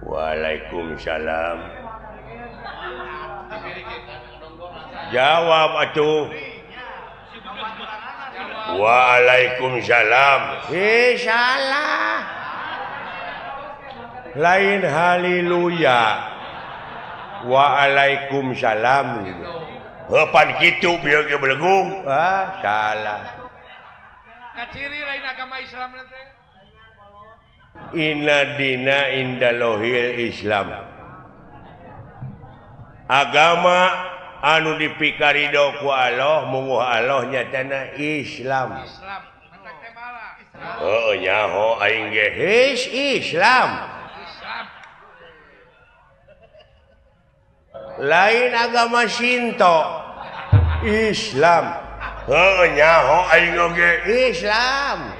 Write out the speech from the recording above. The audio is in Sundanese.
Waalaikumsalam. Jawab atuh. Waalaikumsalam. Salah. Lain haleluya. Waalaikumsalam. Heupan kitu bieu ge belegung. Ah, salah. Kaciri lain agama Islam teh. Inna dina indalohil Islam. Agama anu dipikarido ku Allah munguh Allah nyatana Islam. Islam. Heuh nyaho aing ge his Islam. Lain agama Shinto. Islam. Heuh nyaho aing oge Islam.